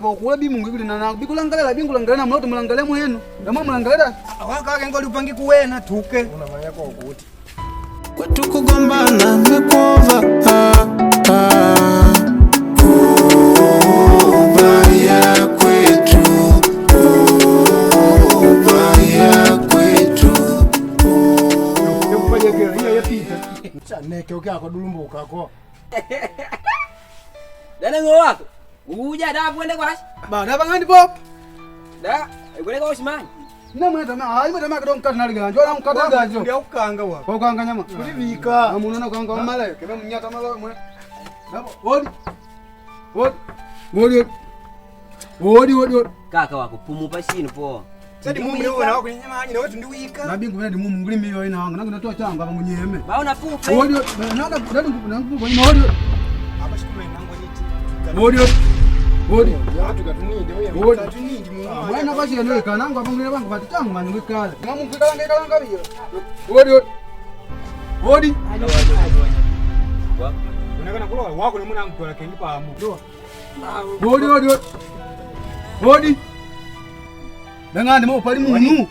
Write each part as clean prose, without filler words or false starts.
Kula bimungu ikuli na bikulangalela bingulangalela na mloto mulangale mwenu. Ndamwa mulangalela. Awakake ngoli upangi kuwena tuke. Unamanya kwa kuti. Kwetu kugombana mekova ubaya kwetu, ubaya kwetu. Yakupajekera iya yapita. Chaneke ukyako dulumbuka ko. Dada ngo wako. Uja da kwende kwashi. Ba da bangandi pop. Da kwende kwa shimani. Namwe tama hayi mwe tama kidogo mkata naliganjo wala mkata ganjo. Ndio ukanga wako. Kwa ukanga nyama. Kulivika. Amunona kanga mala kebe mnyata mala mwe. Nabo wodi. Wodi. Wodi. Wodi wodi wodi. Kaka wako pumupa shinu po. Sadi mumu leo na wako nyama na wetu ndiwika. Nabingu vena dimumu nguli miyo ina wanga nangu natoa changa pa munyeme. Baona pupe. Wodi nanga nanga nangu kwa wodi. Apa shikume nangu nyiti. Wodi. Wodi. Yatu katuninde wewe. Wodi. Katunindi mumu. Mwana kwashi ndo kanangu apa ngule bangu pati changu manyu ngikala. Ngamu ngikala ngikala ngabiyo. Wodi. Wodi. Unakana kula wako ni mwana mkola kendi pa mu. Wodi wodi wodi. Wodi. Dangani mo pali munu.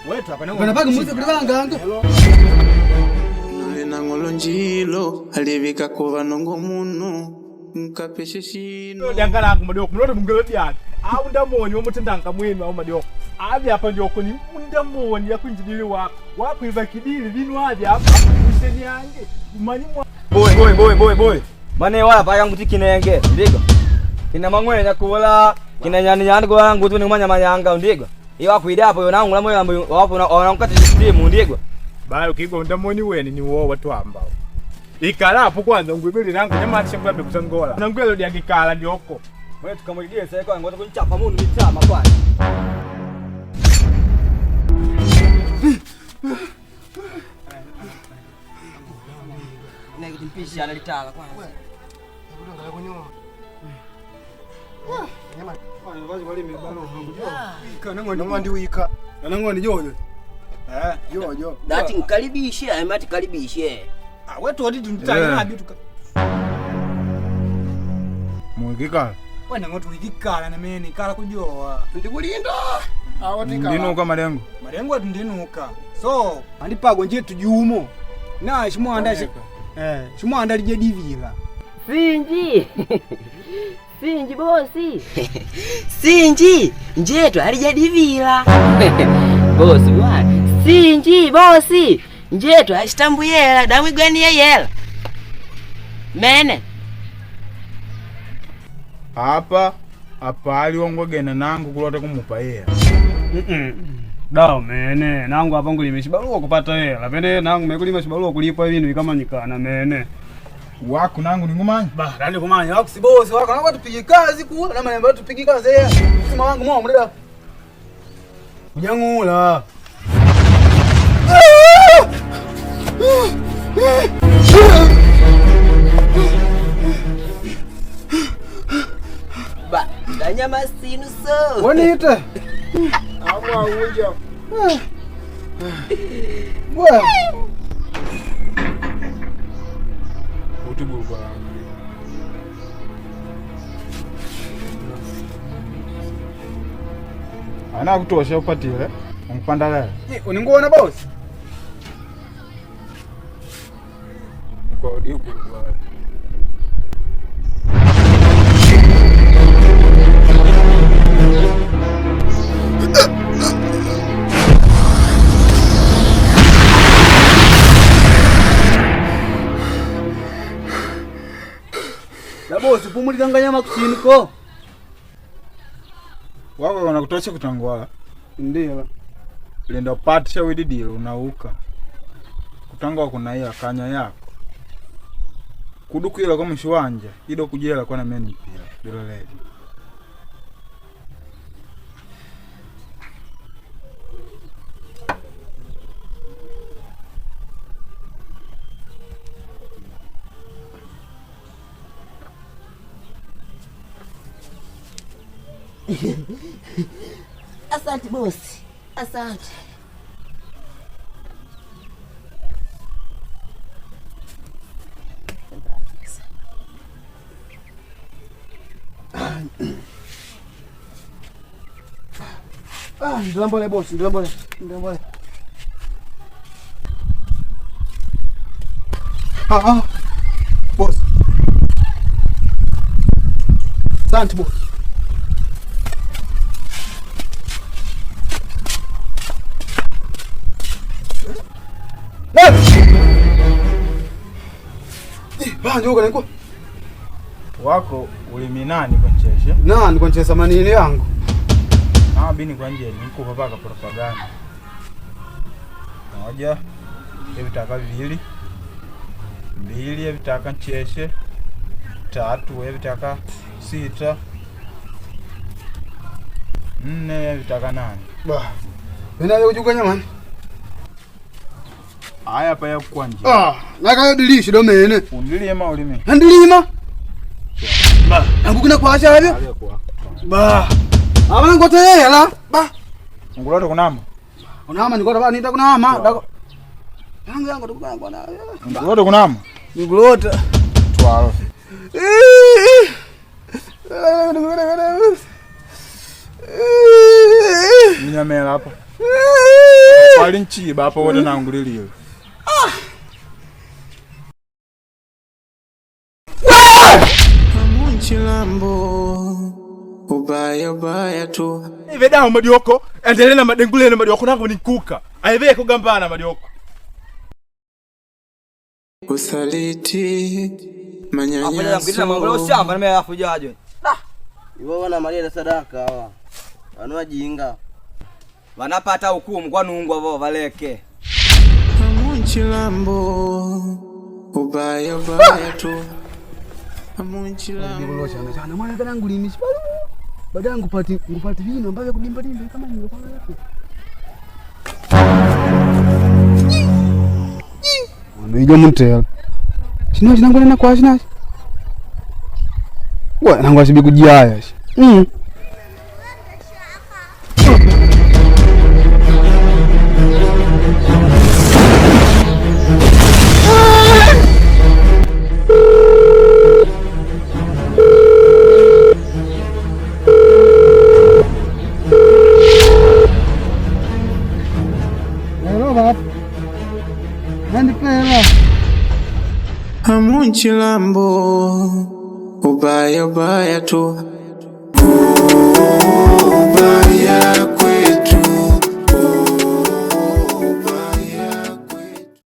Wetu hapa Kana paki muze kulanga. Nolena ngolo njilo alivika kuva nongo munu nkapeshe shino Dangala madoko mloto mungelo dyani. Au ndamoni womutendanga mwenu au madoko. Abi apa ndiyoko ni ndamoni yakwinjidili wako. Wakwiva kidili vinu abi apa useni yange. Manyi mwa Boy boy boy boy boy. Mane wala pa yangu tikinenge ndigo. Kina mangwenya kula kina nyani nyani kwa ngutu ni manya manyanga ndigo. Iyo akwida hapo yo nangu lamoyo ambayo wapo na wanakati timu ndigo. Bayo kigo ndamoni weni ni wowa twamba. Ikala hapo kwanza ngwibili nangu nyama chengwa kutangola. Nangwelo dyangikala ndiyoko. Mwe tukamwigie sasa kwa ngoto kunchapa munu mitama kwa. Negi timpisha analitala kwanza. Noma ndiwika. Nangu ni jojo. Eh. Jojo. Dati nkaribishe, amati karibishe. Ah wetu wadi tunitali na bitu. Mwikikala. Wena ngotu wikikala na mene kala kujoa. Ndikulinda. Awotika. Ndinuka malengo. Malengo atu ndinuka. So andipago nje tujumo. Na shimwanda shimwanda lije divila. Sinji. Sinji bosi. Sinji, njetu alijadivila. Bosi bwana. Sinji bosi. Njetu ashitambuyela damwigweni yeyela. Mene. Apa apa aliwongogena nangu kulota kumupa yeye. Dao mene nangu apa ngulime chibaluwa kupata hela pene nangu mekulima chibaluwa kulipa ibintu bikamanyikana mene Wako nangu ningumanya. Ba nani kumanya wako si bosi wako nangu tupige kazi kula na manemba tupige kazi yeye. Sima wangu mwa mreda. Ujangula. Ba, danyama sinu so. Woniite. Amwa unja. Bwa. Utugulwa. Ana kutosha upatile. Ungipanda leo. Uninguona bosi? Kwa digulwa. La bosi pumulika nyama kuchiniko. Wako kana kutosha kutangola. Ndiyo. Linda upatisha wididilo unauka. Kutangwa kuna iya kanya yako. Kudukwila kwa mshiwanja ido kujela kwa na meni pia bila leli. Asante bosi. Asante. Ah, ndilambole bosi, ndilambole. Ndilambole. Ah ah. Boss. Asante boss. Wako uliminani kwencheshe? Nani kwenchesa manini yangu? Ah, bini kwanje nikupa paka propaganda. Moja, evitaka vili. Mbili evitaka ncheshe. Tatu evitaka sita. Nne evitaka nane. Ba. Ninayo kujuka nyamani. Aya pa ya kwanje. Ah, nakayo dilishi domene. Undilima ulimi. Andilima. Ba. Angukina kwasha avyo. Ba. Abana ngoteyela. Ba. Ngulota kunama. Kunama nikota ba nita kunama. Dako. Yangu yangu tukubana bwana. Ngulota kunama. Ngulota. Twalo. Minyamela hapa. Pali nchiba hapa wote nangulilile. Amunchilambo ubaya ubaya tu. Ive dawo madioko endelee na madengulene madioko nango nikuka. Aive kugambana madioko. Usaliti, Afuja mambo manyanyaso, shamba na mimi afujaje. Iwo wana malia sadaka hawa. Wanu wajinga. Wanapata hukumu kwa nungwa vo valeke. amunchilambo ubaya ubaya tu. Amunchilambo Ndikulosha sana mwana kana ngulimi sibalu. Baada ngupati ngupati vino ambavyo kudimba dimba kama ndio kwa yake. Mwana muntela. Chino chinangona na kwa china. Wa nangu asibi kujaya. Hello, baba. Nandipela. Amunchilambo ubaya ubaya tu. Ubaya.